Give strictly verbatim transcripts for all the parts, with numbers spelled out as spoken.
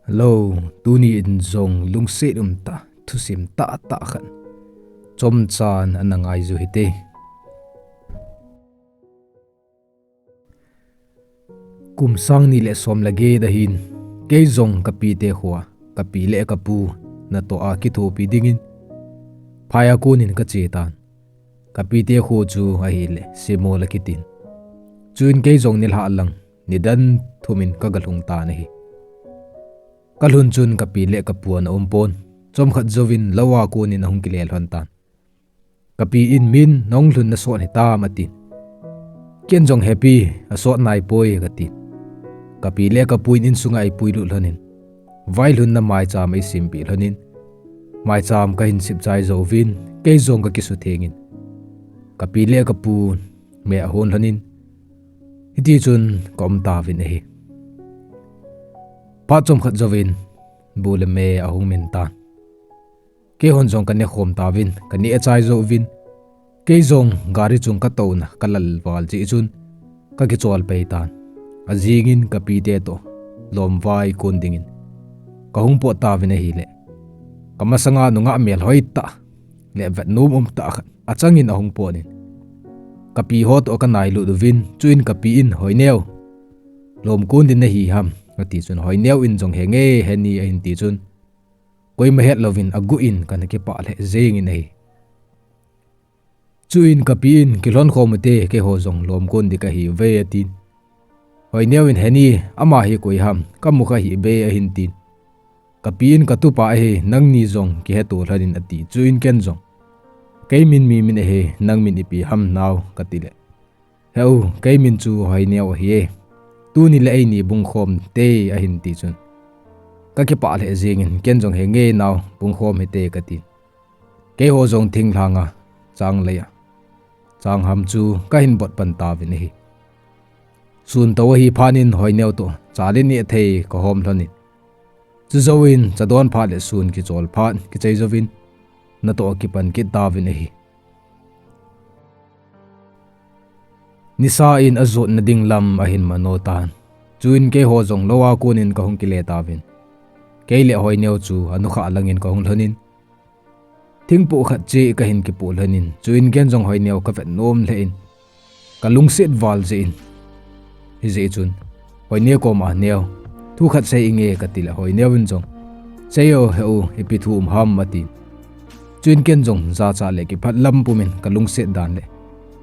Hello, tuni in jong lungset umtah, thusim tahtah khat chomchan ana ngai u hite. Kum sang ni le som le get ahin, kei jong ka pite khoa, ka pi le ka pu natoh a kithopi dingin phai a konin ka che tan. Ka pite kho chu ahile Simol akitin. Chuin kei jong nilhah lang nidan thumin ka galhung tan ahi. Ka lhun chun ka pi le ka pu ana um pon. Chomkhat jouvin lou a konin ahung kile lhon tan. Ka pi in, "Min, nahung lhun nasot hitam?" atin. Ken jong, "He pi, asot naipoi," katin. Ka pi le ka pu in insunga eipuilut lhonin, vailhunna maicham eisempeh lhonin, maicham kahin sip chai jouvin, kei jong ka kisuthengin, ka pi le ka pu me ahon lhonin, hiti chun ka um tauvin ahi. Phat chomkhat jouvin bu le me ahung min tan. Keihon jong ka nekhom tauvin, ka neh achai jouvin, kei jong gari chung ka touna ka lal val jeh chun ka kichol pai tan. Ajingin ka pite toh lomvai kon dingin ka hung pot tauvin ahile, ka masanga nungah melhoi tah le vetnom um tah khat achangin ahung ponin, ka pi ho toh ka nailut uvin, chuin ka pi in, "Hoineu, lom kon ding nahi ham?" ati chun, Hoineu in jong, "Henge, heni," ahin ti chun, koima hetlouvin aguh in kana kipah lheh jengin ahi. Chuin ka pi in, "Kilhon khom ute, keiho jong lom kon ding kahiuve," atin. Hoineu in, "Heni, ama hi koi ham, kamu kha hih be," ahin tin. Ka pi in, "Ka tupa ahi, nangni jong kiheto lhonin," ati. Chuin ken jong, "Kei min Mimin ahi, nang min ipi ham nao?" katile, "Heu, kei min chu Hoineu ahi e. Tuni le eini bungkhom te," ahin ti chun, ka kipah lheh jengin, ken jong, "Henge nao, bungkhom hite," katin. Keiho jong thinglhanga, chang leiya, chang ham chu kahin bot pan tauvin ahi. Sun to ahi phatnin Hoineu toh cha le neh thei ka hom lhonin, chujouvin cha don phat le sun kichol phat kichai jouvin natoh kipan kit tauvin ahi. Nisa in ajotna ding lam ahin mano tan. Chuin keiho jong lou a konin ka hung kile tauvin, kei le Hoineu chu anukhah langin ka hung lhonin, thingpoh khat cheh kahin kipoh lhonin, chuin ken jong Hoineu ka vetnom lheh in, ka lungset val jeh in, hijeh chun, Hoineu koma, "Neu, thu khat sei inge," katile, Hoineu in jong, "Sei o, heu, ipi thu um ham?" atin. Chuin ken jong jachat le kiphat lam pumin ka lungset dan le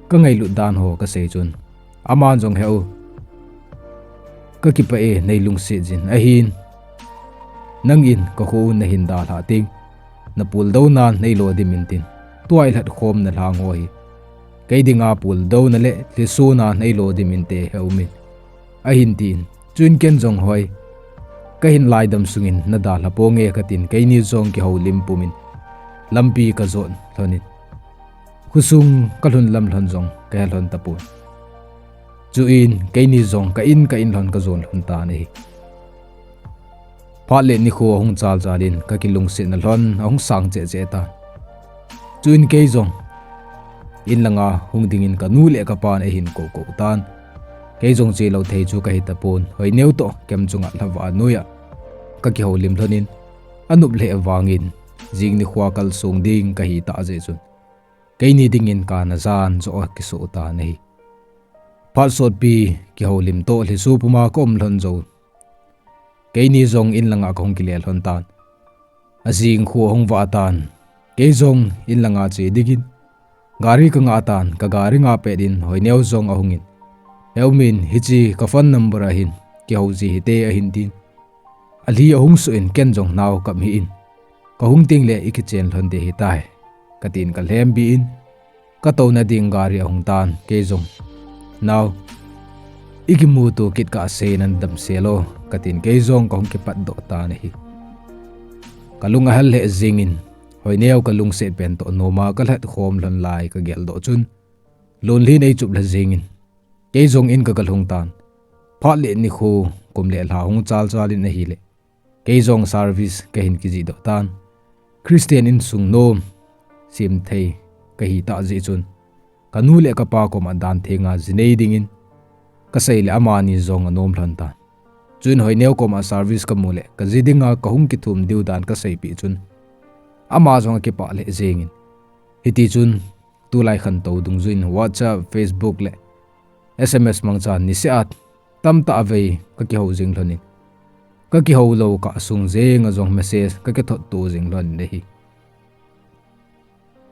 ka ngailut dan ho kasei chun, aman jong, "Heu, kakipah e, nei lungset jin. Ahin, nangin ka kho u nahin dalhah teng, napuldouna neilo dimin tin, tua ilhat khomna lhang ho hi kei dinga puldouna le lhisona neilo dimin te, heu min," ahin tin. Chuin ken jong, "Hoi, kahin laidam sungin nadalha ponge," katin, keini jong kihoulim pumin lampi kajot lhonin, khosung kalhun lam lhon jong kahe lhon tapon. Chuin keini jong ka in ka in lhon kajon lhon tan ahi. Phat le nikho ahung chal chalin ka kilungsetna lhon ahung sang cheh cheh tan. Chuin kei jong in langa hung dingin ka nu le ka pan eihin kou kou tan. Kei jong chelou thei chu kahi tapon, Hoineu toh kem chunga lhavah noiya ka kihoulim lhonin, anop lheh vangin jing nikhoa kalsong ding kahi tah jeh chun, keini dingin kana jan joh akisoh tan ahi. Phat sotpi kihoulim toh lhiso puma ka um lhon jou, keini jong in langa kahung kile lhon tan. Ajing kho ahung vah tan. Kei jong in langa che dingin gari kangah tan, ka gari ngah pet in Hoineu jong ahungin, "Heu min, hiche ka phone number ahin kihou ji hite," ahin tin. Alhi ahung soh in ken jong, "Nao, kap hih in, kahung tengle ikichen lhon ding ahitai," katin kalhembi in, katouna ding gari ahung tan, kei jong, "Nao, ikimuto kit kah sei, nadamsel o," katin kei jong kahung kipatdoh tan ahi. Kalung ahal lheh jengin, Hoineu kalungset pen toh noma kalhat khom lhon lai kageldoh chun, lonlhin eichup lha jengin, kei jong in kagalhung tan. Phat le nikho, kum le lha hung chal chalin ahile, kei jong service kahin kijihdoh tan. Christian insung nom semthei kahi tah jeh chun, Kanu le kapa koma dan thenga ji nei dingin kasei le amani jong anom lhon tan. Chuin Hoineu koma service kamu le kaji dinga kahung kithum diu dan kaseipeh chun ama jong akipah lheh jengin. Hiti chun tulai khantou dungjuiyin WhatsApp, Facebook le S M S mangcha niseh a tamtah a vei kakihou jing lhonin, kakihou lou kah sung jenga jong message kakithot to jing lhonin ahi.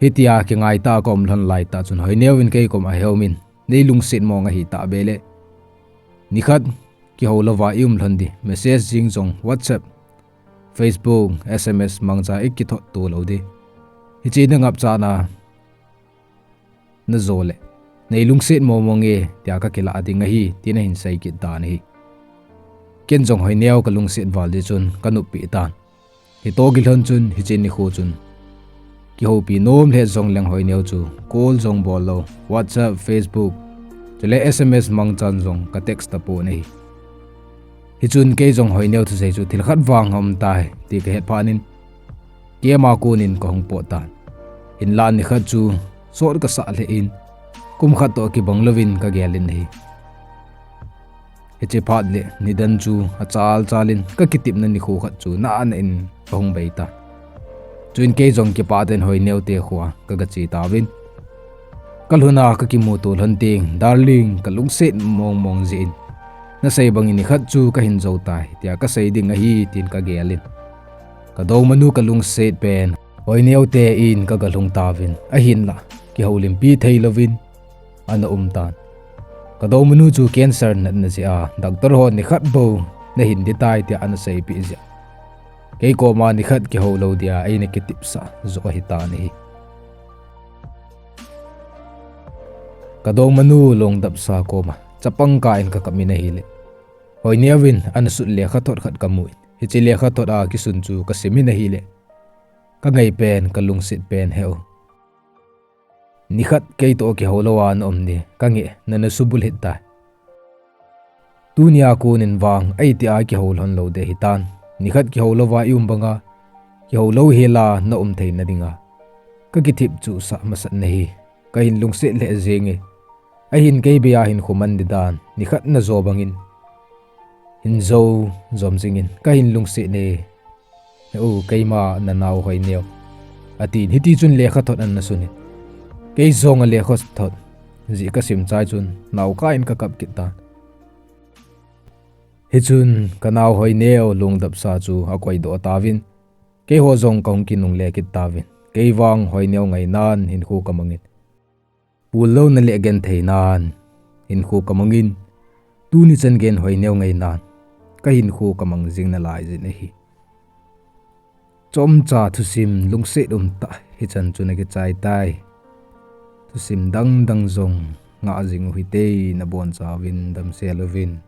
Hitia kingaitah a kaum lhon laitah chun Hoineu in kei koma aheumin, neilungset mong ahitah beh le, nikhat kihou louva i-um lhon di, message jeng jong WhatsApp, Facebook, S M S mangcha ikithot to lou di, hiche nangapchatna najo le, neilungset mong mong e tia kakilah ding ahi, tin ahin sei kit tan ahi. Ken jong Hoineu kalungset val jeh chun kanop peh tan. Hitoh kilhon chun hiche nikho chun kihoupi nom lheh jongleng Hoineu chu call jong bol lou, WhatsApp, Facebook, chule S M S mangchan jong ka text tapon ahi. Hichun kei jong Hoineu thusei chu thil khat vang aum tai ti kahet phatnin, keima konin kahung pot tan. Hinla nikhat chu sot kasah lheh in, kum khat toh kibang louvin kagelin ahi. Hiche phat le nidan chu achal chalin kakitepna nikho khat chu nana in kahung bei tan. Chuin kei jong kipah tah in Hoineu te khoa kagache tauvin, kalhuna kakimuto lhon teng, darling, kalungset mong mong jeh in, nasei bangin nikhat chu kahin jou tai tia kasei ding ahi, tin kagelin. Kadoumanu kalungset pen Hoineu te in kagalhung tauvin, ahinla kihoulimpi thei louvin ana um tan. Kadoumanu chu cancer natna jeh a doctor hon nikhat bou nahin ding tai tia ana seipeh jeh a, kei koma nikhat kihou lou dia eina kitepsah joh ahitan ahi. Kadoumanu Lungdapsa koma chapang kah in kakap in ahile, Hoineu in ana sut lekhathot khat kamun, hiche lekhathot a kisun chu kasimin ahile, kangai pen, kalungset pen heu. Nikhat kei toh kihou louva naum di kangeh, nana subulhit tai. Tunia konin vang ahitia kihou lhon lou ding ahitan. Nikhat kihou louva i-um banga kihou lou hela naum theina dinga kakithip chuhsah masat nahi. Kahin lungset lheh jenge. Ahin kei beiya hinkho man ding dan nikhat najo bangin hin jou jom jingin, kahin lungset e. Heu, keima nanao Hoineu, atin hitichun lekhathot ana sunin, kei jong alekhathot jih kasim chai chun naokah in kakap kit tan. Hichun kanao Hoineu Lungdapsa chu akoidoh tauvin, keiho jong kahung kinungle kit tauvin, kei vang Hoineu ngainan hinkho kamangin, pullouna le gentheinan hinkho kamangin, tuni chan geiyin Hoineu ngainan kahinkho kamang jing nalaiyin ahi. Chomcha thusim lungset umtah hichan chun akichai tai. Thusim dangdang jong ngah jing uhite, nabonchauvin damsel uvin.